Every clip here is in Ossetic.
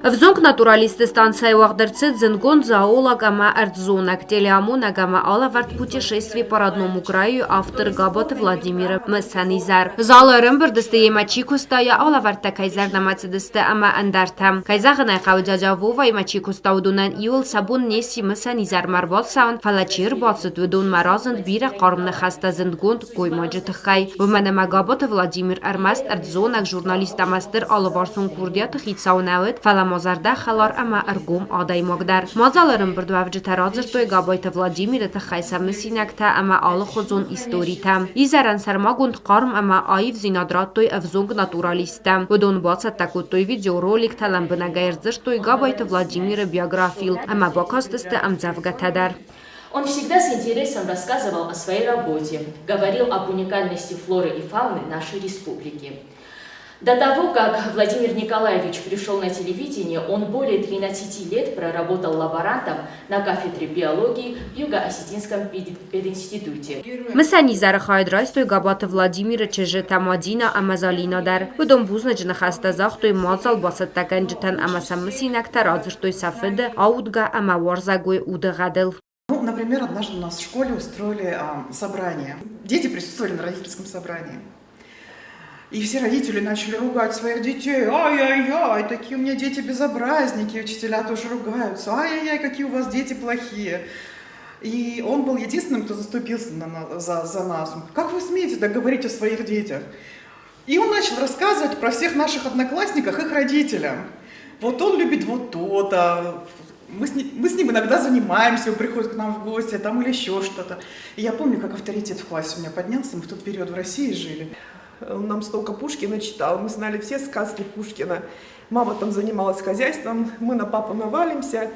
Ӕвзонг натуралистты станцӕйы уагъд ӕрцыд зындгонд зоолог ӕмӕ ӕрдззонӕг, телеамонӕг ӕмӕ алӕвӕрд «Путешествие по родному краю» автор Габаты Владимиры мысӕн изӕр. Залы ӕрӕмбырд сты йемӕ чи куыста, йӕ алӕвӕрдтӕ кӕй зӕрдӕмӕ цыдысты ӕмӕ ӕндӕртӕ. Кӕй зӕгъын ӕй хъӕуы, дядя Воваимӕ чи куыста, уыдонӕн иуыл сӕ бон не сси мысӕн изӕрмӕ ӕрбацӕуын, фӕлӕ чи ӕрбацыд, уыдонмӕ разынд бирӕ хъарм ныхӕстӕ зындгонд гоймаджы тыххӕй. Уымӕн ӕмӕ Габаты Владимир ӕрмӕст ӕрдззонӕг журналист ӕмӕ стыр алыварсон курдиаты хицау нӕ уыд, фӕлӕ ма зӕрдӕхӕлар ӕмӕ ӕргом адӕймаг дӕр. Мадзалы ӕрӕмбырдуӕвджытӕ радзырдтой Габайты Владимиры тыххӕй сӕ мысинӕгтӕ ӕмӕ алыхуызон историтӕ. Изӕрӕн сӕрмагонд хъарм ӕмӕ аивдзинад радтой ӕвзонг натуралисттӕ. Уыдон бацӕттӕ кодтой видеороликтӕ, лӕмбынӕгӕй ӕрдзырдтой Габайты Владимиры биографийыл ӕмӕ бакастысты ӕмдзӕвгӕтӕ дӕр. Он всегда с интересом рассказывал о своей работе, говорил об уникальности флоры и фауны нашей республики. До того, как Владимир Николаевич пришел на телевидение, он более 13 лет проработал лаборантом на кафедре биологии в Юго-Осетинском пединституте. Мысӕн изӕры хайад райстой Габаты Владимиры чызджытӕ Мадинӕ ӕмӕ Залинӕ дӕр. Уыдон бузныджы ныхӕстӕ загътой мадзал бацӕттӕгӕнджытӕн ӕмӕ сӕ мысинӕгтӕ радзырдтой сӕ фыды аудгӕ ӕмӕ уарзӕгой удыгъӕдыл. Ну, например, однажды у нас в школе устроили собрание. Дети присутствовали на родительском собрании. И все родители начали ругать своих детей. Ай-яй-яй, такие у меня дети безобразники. Учителя тоже ругаются. Ай-яй-яй, какие у вас дети плохие. И он был единственным, кто заступился за нас. Он, как вы смеете так говорить о своих детях? И он начал рассказывать про всех наших одноклассников их родителям. Вот он любит вот то-то, мы с ним иногда занимаемся, он приходит к нам в гости, там или еще что-то. И я помню, как авторитет в классе у меня поднялся, мы в тот период в России жили. Он нам столько Пушкина читал, мы знали все сказки Пушкина. Мама там занималась хозяйством, мы на папу навалимся.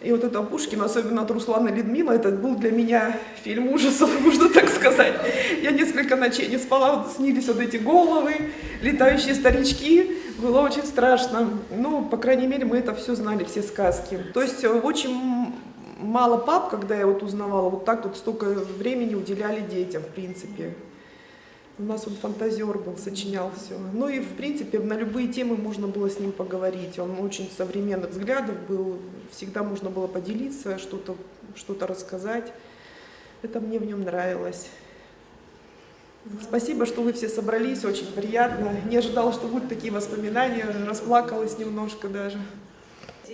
И вот это Пушкина, особенно от Руслана Людмила, это был для меня фильм ужасов, можно так сказать. Я несколько ночей не спала, вот снились вот эти головы, летающие старички. Было очень страшно. Ну, по крайней мере, мы это все знали, все сказки. То есть очень мало пап, когда я вот узнавала, вот так вот столько времени уделяли детям, в принципе. У нас он фантазер был, сочинял все. Ну и, в принципе, на любые темы можно было с ним поговорить. Он очень современных взглядов был, всегда можно было поделиться, что-то что рассказать. Это мне в нем нравилось. Спасибо, что вы все собрались, очень приятно. Не ожидала, что будут такие воспоминания, расплакалась немножко даже.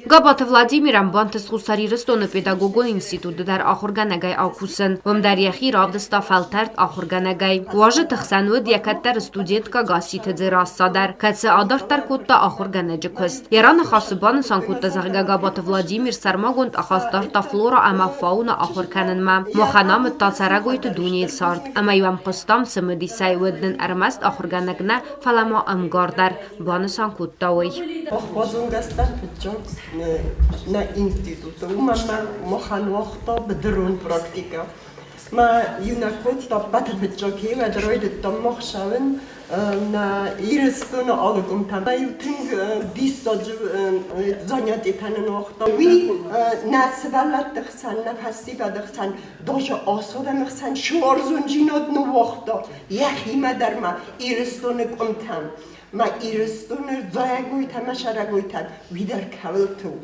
Габаты Владимирӕн бантыст Хуссар Ирыстоны педагогон институты дӕр ахуыргӕнӕгӕй акусын. Уым дӕр йӕхи равдыста фӕлтӕрд ахуыргӕнӕгӕй. Уазджыты хсӕн уыд йӕ кӕддӕры студенткӕ Гасситы Дзерасса дӕр, кӕцы адарддӕр кодта ахуыргӕнӕджы куыст. Йӕ раныхасы банысан кодта, зӕгъгӕ, Габаты Владимир сӕрмагонд ахаст дардта флора ӕмӕ фауна ахуыр кӕнынмӕ. Махӕн амыдта цӕрӕгойты дунейы цард, ӕмӕ-иу ӕм хъуыстам цымыдисӕй, уыд нын ӕрмӕст ахуыргӕнӕг нӕ, фӕлӕ ма ӕмгар дӕр, банысан кодта уый. Базонгӕ фыццаг нӕ институты, уымӕн ма махӕн уагъта быдырон практикӕ. Ма иунӕг кодта ӕппӕты фыццаг хевӕд райдыдтам мах цӕуын нӕ Ирыстоны алы къуымтӕм. Иу тынг диссаджы занятитӕ нын уагъта. Уый нӕ сывӕллӕтты хсӕн, нӕ фӕсивӕды хсӕн, даже асадӕны хсӕн суарзондзинад ныууагъта йӕхимӕ дӕр ма Ирыстоны къуымтӕм. Ма Ирыстоны зайӕгойтӕ ӕмӕ сӕрӕгойтӕн уый дӕр кӕуылты у.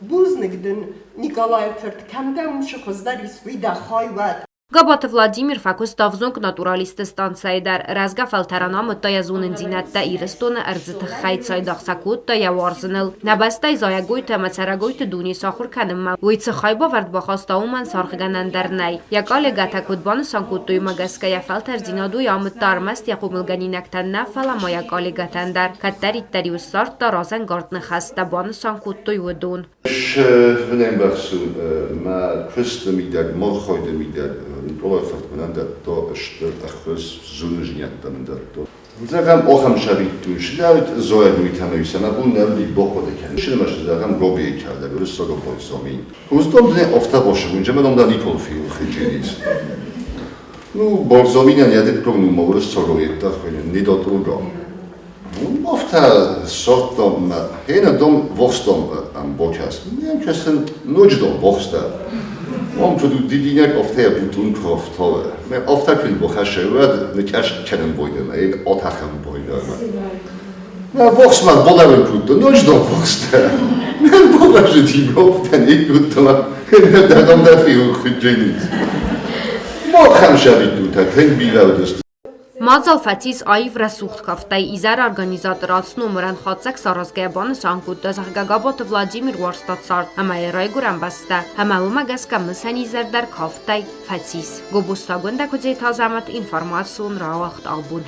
Бузныг дын, Николайы фырт, кӕм дӕ уым цы хуыздӕр ис, уый дӕ хай уӕд. Габаты Владимир фӕкуыста ӕвзонг натуралистты станцӕйы дӕр. Рӕзгӕ фӕлтӕрӕн амыдта йӕ зонындзинӕдтӕ Ирыстоны ӕрдзы тыххӕй, цайдагъ сӕ кодта йӕ уарзыныл. Нӕ бӕстӕйы зайӕгойтӕ ӕмӕ цӕрӕгойты дуне сахуыр кӕнынмӕ уый цы хайбавӕрд бахаста, уымӕн саргъгӕнӕн дӕр нӕй. Йӕ коллегӕтӕ куыд банысан кодтой, уымӕ гӕсгӕ йӕ фӕлтӕрдзинад уый амыдта ӕрмӕст йӕ хъомылгӕнинӕгтӕн нӕ, фӕлӕ ма йӕ коллегӕтӕн дӕр. Кӕддӕриддӕр-иу ссардта разӕнгард ныхӕстӕ, банысан кодтой уыдон. Ӕмбӕхсын мӕ куысты мидӕг, морхойды мидӕг Николай фырт мӕнӕн дӕтта стыр ӕххуыс, зонындзинӕдтӕ мын дӕтта. Зӕгъӕм, ахӕм цӕвиттон, сылӕуд зайӕгойтӕ сӕ бон нӕ уыди бахъуыды кӕнын. Сылмӕ зӕгъӕм, гобийы кӕрдӕг, уырыссаг бальзамин. Хуыздӕр дын афтӕ басыгъуынджы ӕмӕ дам дӕ Никол филхиджерис. Ну, бальзаминӕн йӕ дыккаг ном уырыссагау йеддӕр хуыйны недотрога. Афтӕ ссардтам мӕ хенӕ дом вохстом ӕм бакӕс. Нӕм кӕсын ноджы дом вохстӕ. Ам куыд у дидинӕг, афтӕ йӕ бутун куы ӕфтауы. Мӕ афтӕ куы бахӕссы, уӕд ныккӕс кӕнын бойдӕмӕ, атӕхын бойдӕмӕ. Мӕ вохсмӕ болӕвӕн кодта, ноджыдӕр вохстӕ. Мӕ бавӕзыди гофтӕн иккодта, дӕ дӕ ферохудженит. Махӕн сабитутӕ тынг бирӕ уыдысты. Мадзал фӕцис аив рӕсугъд кафтӕй. Изӕры организатор ацы номырӕн хатдзӕг саразгӕйӕ банысан кодта, зӕгъгӕ, Габаты Владимир уарзта цард ӕмӕ йӕ райгуырӕн бӕстӕ, ӕмӕ уымӕ гӕсгӕ мысӕн изӕр дӕр кафтӕй фӕцис. Гобозты Агуындӕ Куыдзеты Азӕмӕт, информацион рауагъд абон.